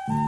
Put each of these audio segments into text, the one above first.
Bangsat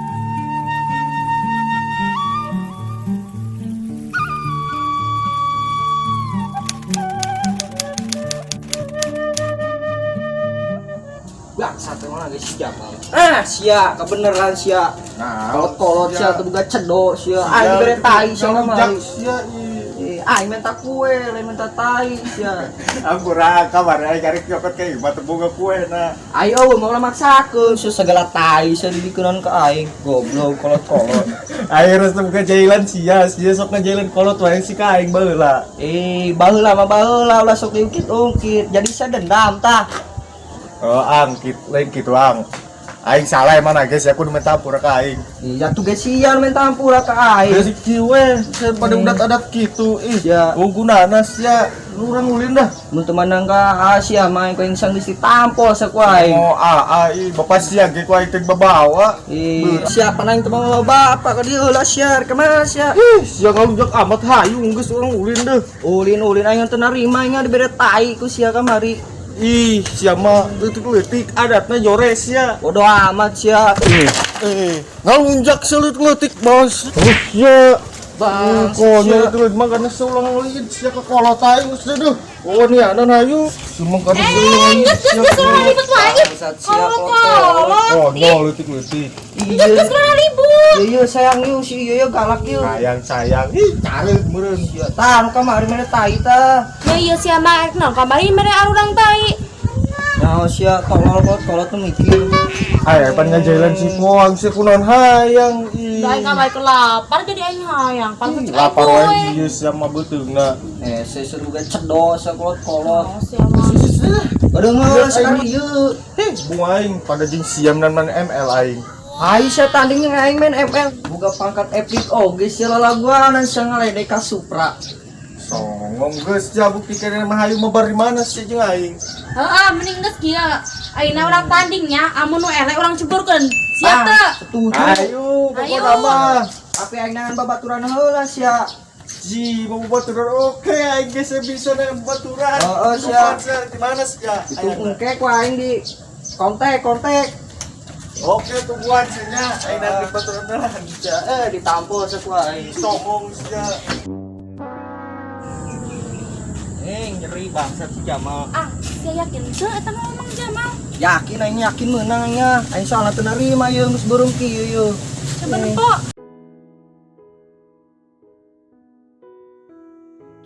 emang lagi si Jamal. Ah, sia, kebeneran sia. Nah, Kolot-kolot sia teu boga cedo sia. Aing dibere tai sia mah. Sia ih. Eh, aing minta kue, lain minta tai sia. Ampura kabar aing karek nyokot ka imah teu boga kue na. Aing eueuh mau maksakeun sia segala tai sia dibikeunan ka aing. Goblok kolot-kolot. Aing harus teu boga jailan sia, sia sok ngajailan kolot wae si ka aing baheula. Eh, baheula mah baheula ulah sok diungkit-ungkit. Jadi sia dendam tah. Oh, ang kit lain kitu ang. Aing salah emang guys, aku nu minta ampura ka aing. Iya tuh geus sia nu minta ampura ka aing. Ya si kieu we, saya pada udat adat kitu ih. Ya. Oh gunana sia, lu urang ulin dah. Mun teu mandang ka sia mah aing sang geus ditampol sa ku aing. Oh, ah, ah, ih, bapak sia ge ku aing teh babawa. Ih, siapa nang teu mau bapak ka dieu lah sia, kumaha sia? Ih, sia ngalunjak amat hayu geus urang ulin deh. Ulin-ulin aing teu narima aing dibere tai ku sia kamari. Ih, sia mah leutik-leutik adatna jores sia. Bodoh amat sia. Eh, ngalunjak seleutik-leutik, Bos. Oh, sia. Bang, Konyol itu mah karena seulang liit sia ke kolot aing geus deuh. Oh, nih anan hayu. Semua karena seulang Eh, geus geus geus ulah ribut wae. Bangsat sia Kolot-kolot. Konyol leutik-leutik. Iya. Geus geus ulah ribut. Iya sayang yuk si iya galak yuk. Sayang sayang, ih careut meureun. Ya tah nu kamari mere tai tah. Ya iya sia mah naon kamari mere arurang tai. Nah sia tolol kolot kolot tuh mikir. Ay, pan ngajailan si Poang si kunaon hayang ih. Da aing kamari ke lapar jadi aing hayang. Pan Ih, cek Lapar aing wae ieu sia mah beuteungna. Eh sesuatu juga cedo sia kolot kolot. Oh, sia mah. Kedengeun sekali ieu. Heh, bunga aing pada jeung siam dan man ML aing. Aing sia tanding jeung aing main ML. Boga pangkat epic oge sia lalaguanan sia ngaledek ka Supra. Songong geus sia buktikeun mah hayu mah bar di mana sia jeung aing. Heeh, mending geus kieu. Ayeuna urang tandingnya, amun nu elek urang ceburkeun. Siap teu? Ah, setuju. Ayo, Ayo. pokokna mah. Tapi aing nangan babaturan heula sia. Ji, mau baturan oke, aing geus bisa nang baturan. Heeh, siap. Di mana sia? Itu engke ku aing di kontak kontak. Oke, tungguan sia nya. Aing nanti baturan telan. Ya, eh ditampol sia ku aing. Songong sia. Eh nyeri bangsat si Jamal. Ah, sia yakin teu eta mah Mang Jamal. Yakin aing yakin meunang aing nya. Aing soalna teu narima ieu geus burung kieu ieu. Coba nempo.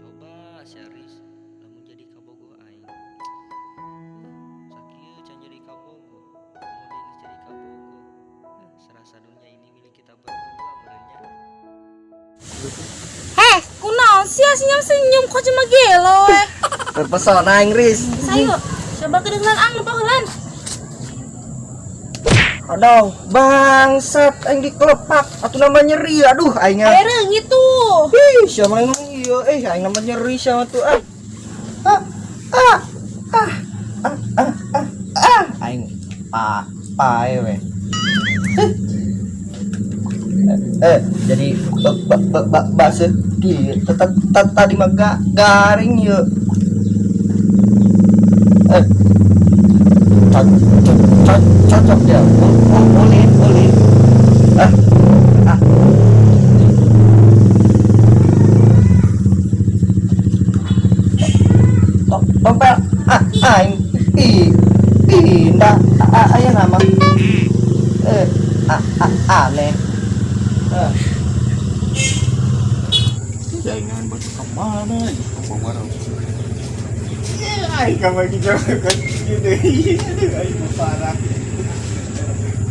Coba series lamun jadi kabogoh aing. Sakieu can jadi kabogoh. Lamun geus jadi kabogoh. Serasa dunia ini milik kita berdua meureun nya. Heh, kunaon sia senyum-senyum kok cuma gelo we. Terpesona aing Riz. Sayo, coba kedengeran ang nempo heulan. Aduh, bangsat aing dikelepak atuh nama nyeri aduh aing. Ayo reungit tuh. Ih, siapa yang ngomong iya? Eh, aing nama nyeri siapa tuh? Ah. Ah. Ah. Ah. Ah. Ah. Ah. Ah. Aing pa pae we. Eh, jadi ba ba ba ba base di tetap tadi mah garing ye. Eh. Cocok dia. Ulin, ulin. Ah. Ah. Tompel ah aing ih pindah ah aya nama eh ah ah aneh eh Jangan batu kemana? Kemana? Aing kamu lagi jauh kan gitu. Aing parah.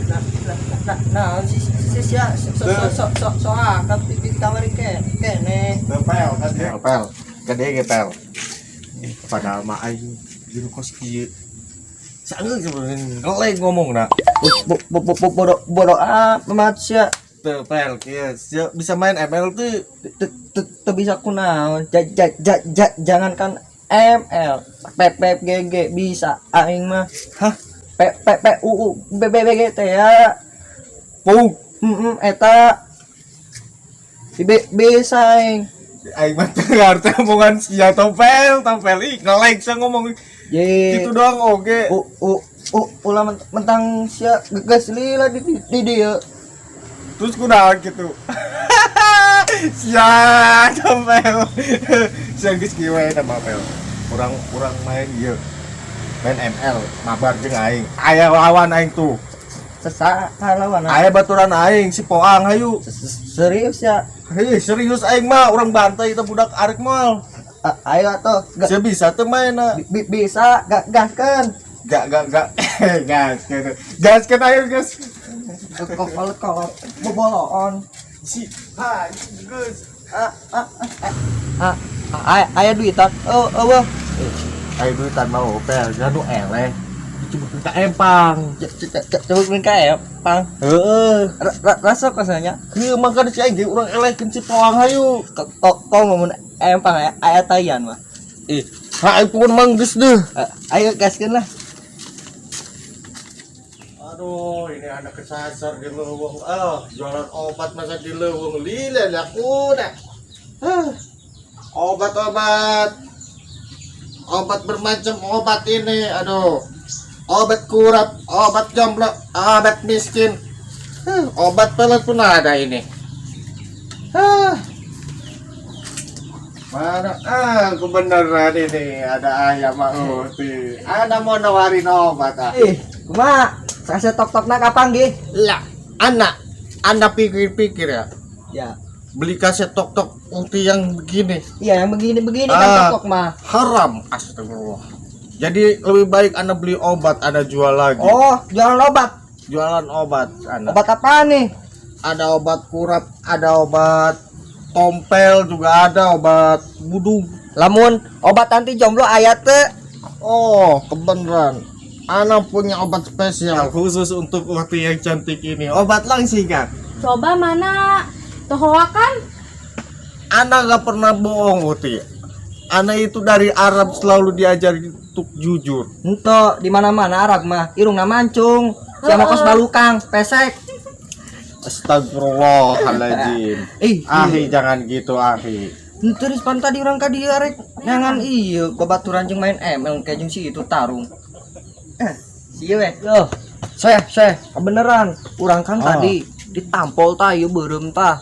Nah nah nah nah si si si so so so so so akrab di kamar ke kene. Pel kan dia. Pel. Gede ge pel. Padahal mah aing di kos kieu. Sangeun sebenarnya ngeleng ngomong na. Bo bo bo bo bodoh bodoh amat sia. Tuh pel kieu sia bisa main ML tuh. Teu bisa kunaon ja ja ja ja jangankan ML P P G G bisa aing mah. Hah? P P P U U B B B G T ya. Pung. Heeh eta B bisa aing. Aing mah teu ngarti omongan sia tompel, tompel ih ngeleng sia ngomong Ye. gitu doang oge. U u u ulah mentang sia geus lila di dieu. Terus kunaon gitu. Sia, Pel. Sia geus kieu we eta mah, Pel. Urang urang main ieu. Main ML, mabar jeung aing. Aya lawan aing tuh. Sesa lawan. Aya baturan aing si Poang, hayu. Serius ya? Hei, serius aing mah, urang bantai itu budak arek moal. Ayo atuh. Sia bisa tuh main na. Bisa gak gaskeun. Gak gak gak. Gas gitu. Gas kan, ayo gas. Kolot kolot boboloon. Si, ha, geus. Ah ah ah ah ah, aya duitan. Oh, oh, Ayo duitan mau, Pel, jangan nu eleh. Dicebutkeun ka empang. Coba ka empang. Heeh. Rasa kosanya. Heuh, mangkan si aing ge urang elehkeun si Poang, hayu. Kok kok mau empang aya aya tayan mah. Ih, ha pun mang geus deuh. Ayo gaskeun lah. Aduh, ini anak kesasar di leuweung. Ah, jualan obat masa di leuweung lila aku dah. Huh. Obat-obat. Obat bermacam obat ini, aduh. Obat kurap, obat jomblo, obat miskin. Huh, obat pelet pun ada ini. Huh. Mana? Ah, kebenaran ini ada ayam Uti. Ada mau nawarin obat ah. Ih, kumaha? Sase tok-tokna kapan nggih? Lah, anak, anda pikir-pikir ya, Ya. Beli kaset tok-tok Uti yang begini Iya, yang begini-begini kan Ah. tok-tok mah. Haram, astagfirullah. Jadi lebih baik anda beli obat, anda jual lagi. Oh, jualan obat. Jualan obat, anda. Obat apa nih? Ada obat kurap, ada obat tompel juga ada, obat budung. Lamun obat anti jomblo aya teu? Oh, kebenaran. Ana punya obat spesial khusus untuk Uti yang cantik ini. Obat langsingan. Coba mana? Tohoa kan? Ana gak pernah bohong, Uti. Ana itu dari Arab selalu diajari untuk jujur. Ento di mana-mana Arab mah irungna mancung. Siapa kos balukang, pesek. Astagfirullahaladzim. Ih, Ahi, jangan gitu, Ahi. terus pan tadi urang ka dieu arek neangan ieu babaturan jeung main ML kayak jeung si itu tarung. Eh, si we. Yo. Seh, seh, kebeneran. Urang kan Ah. tadi ditampol tah ieu beureum tah.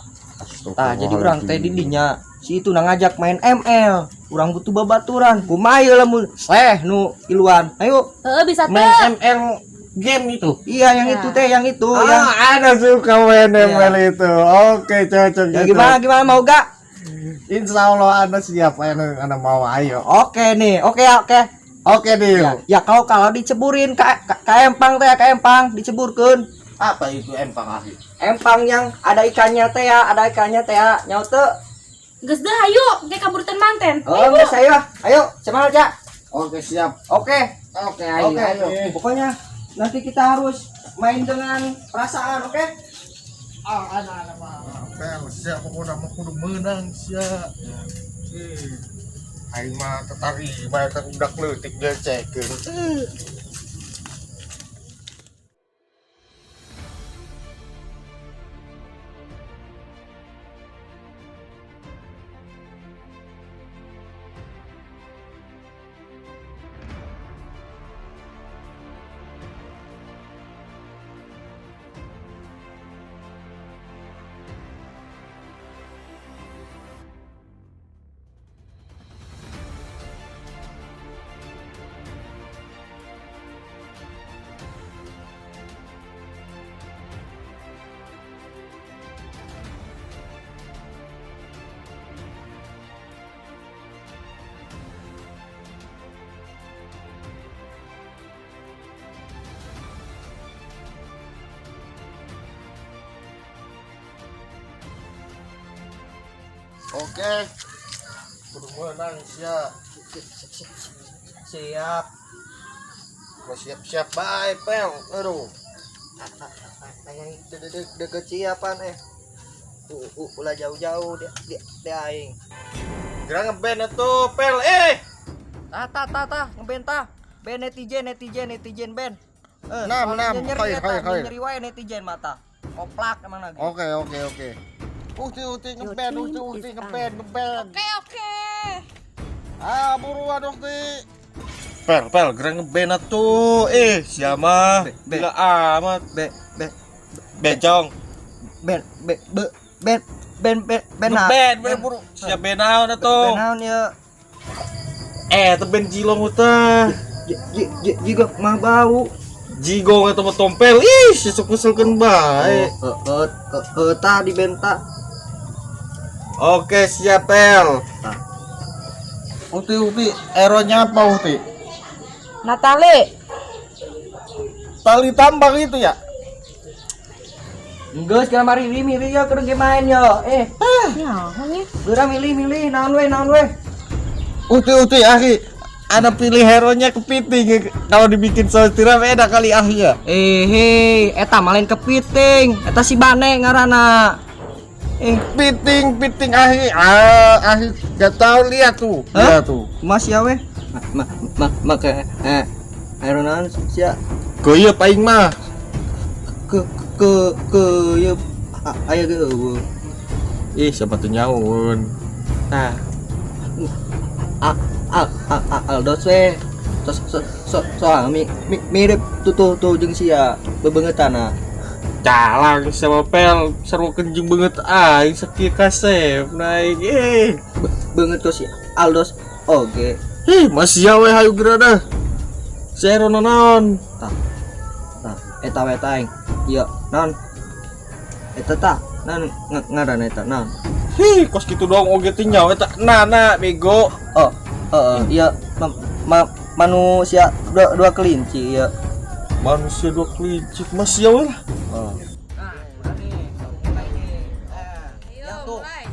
Tah, jadi urang teh di dinya si itu na ngajak main ML. Urang butuh babaturan. Kumaha ieu lamun seh nu iluan. Ayo. Heeh, bisa teu. Main ML game itu. Iya, yang Ya. itu teh, yang itu, yang Ah, ana suka main Iya. ML itu. Oke, cocok ya gitu. gimana gimana mau gak? Insya Allah ana siap, ana, ana mau, ayo. Oke nih, oke ya, oke. Oke, deal. Ya, ya kalau kalau diceburin ke empang teh, ke empang diceburkeun. Apa itu empang, Ahi? Empang yang ada ikannya teh ya, ada ikannya teh ya, nyaut teu. Geus deh hayu, engke kaburutan manten. Oh, geus ayo. Ayo, semangat ya. Oke, siap. Oke. Oke, ayo. Oke. Ayo. Pokoknya nanti kita harus main dengan perasaan, oke? Ah, ana ana mah. Pel, sia pokoknya mah kudu menang sia. Eh, aing mah tertarima eta budak leutik dilecekeun. Eh. Oke. Kudu menang sia. Siap. Gua siap-siap bae, Pel. Aduh. Aing deket siapan eh. Ulah jauh-jauh dia dia, dia aing. Geura ngeband atuh, Pel. Eh. Tah tah tah tah ngeband tah. Band netizen netizen netizen band. Eh, Nam, nam, nyeri khair, eta, khair, khair. nyeri wae netizen mata. Koplak emang lagi. Oke, oke, oke. Uti uti ngeband, uti uti ngeband, ngeband. Oke, oke. Ah, buruan Ukti. Pel, pel, geura ngeband atuh. Eh, siapa? Be, be. Gila amat. Be be Becong. Ben ben ben ben ben ben Ben ben buru. Siap ben naon atuh? Ben naon ya? Eh, teh ben jilong teh. Jiga mah bau. Jigong atau mah tompel. Ih, sok ngeselkeun bae. Heeh, tah di benta. Oke, siap El. Tah. Uti uti, eronya apa Uti? Natale. Tali tambang itu ya? Geus kira mari milih ya keur ge main yo. Eh, Ya, nya. geura milih-milih naon we naon we. Uti uti Ahi, ada pilih hero-nya kepiting. Kalau dibikin saus tiram enak kali Ahi ya. Eh, hei, eta mah lain kepiting, eta si Bane ngaranna. Eh, Piting piting Ahi, ah Ahi gak tahu lihat tuh. Hah? Lihat tuh. Mas ya we. Ma ma ma ke eh ayo naon sia Goyep aing mah. Ke ye aya ge eueuh. Ih, siapa tuh nyaun. Nah. A a a a Aldos we. So so so so mi, mi, mirip tuh tuh tuh jeung sia bebeungeutana. Calang sama pel seru kenjung banget aing sakieu kasep naik eh. Beungeut ku si Aldos oge. Ih, masih ya we hayu geura dah. Si hero naon? Tah. Tah, eta we tah aing. Ieu naon? Eta tah, naon ngaranna eta naon? Hih, kos gitu doang oge teh nyawa eta nana bego. Oh, heeh, ieu ma, manusia dua kelinci ieu. Manusia dua kelinci, masih ya we lah. Oh. Nah, udah nih, mulai nih. Ayo, yang tuh, mulai.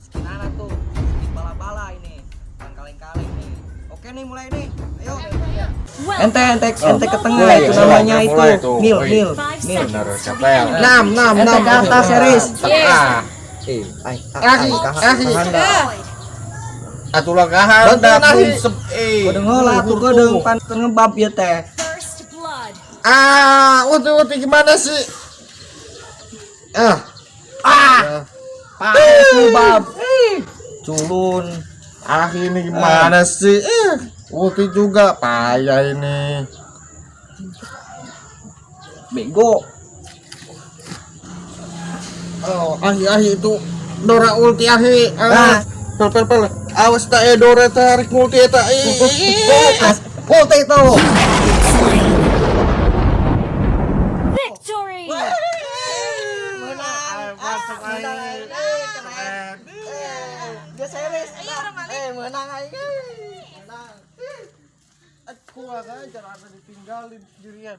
skinana tuh, skin bala-bala ini, bukan kaleng-kaleng nih. Oke nih, mulai nih. Ayo. Ente, ente, ente ke tengah Mulai, itu mulai, namanya mulai itu. itu. Nil, Oi. nil, nil. Benar, capek. Enam, enam, Ente enam. ke atas, series. Tengah. Eh, ai, Ahi, ai, ahi. kahanda. Atulah kahanda Bantuan, ahi. bungsep eh. Kodeng heula tuh kodeng pan ngebab ieu teh. Ah, uti uti gimana sih? Ah. Ah, paes ngebab. Eh, culun. Ah, ini gimana sih? Eh, ulti juga payah ini. Bego. Oh, ahi ahi itu Dora ulti ahi. Ah. Ah. Pel pel pel. Awas tak eh Dora tarik ulti eta. Ih. Ulti itu. Victory. Menang. Mantap, Menang aing. aing. Keren. Geus series. Eh, menang aing. Menang. Aku aja ada ditinggalin sendirian.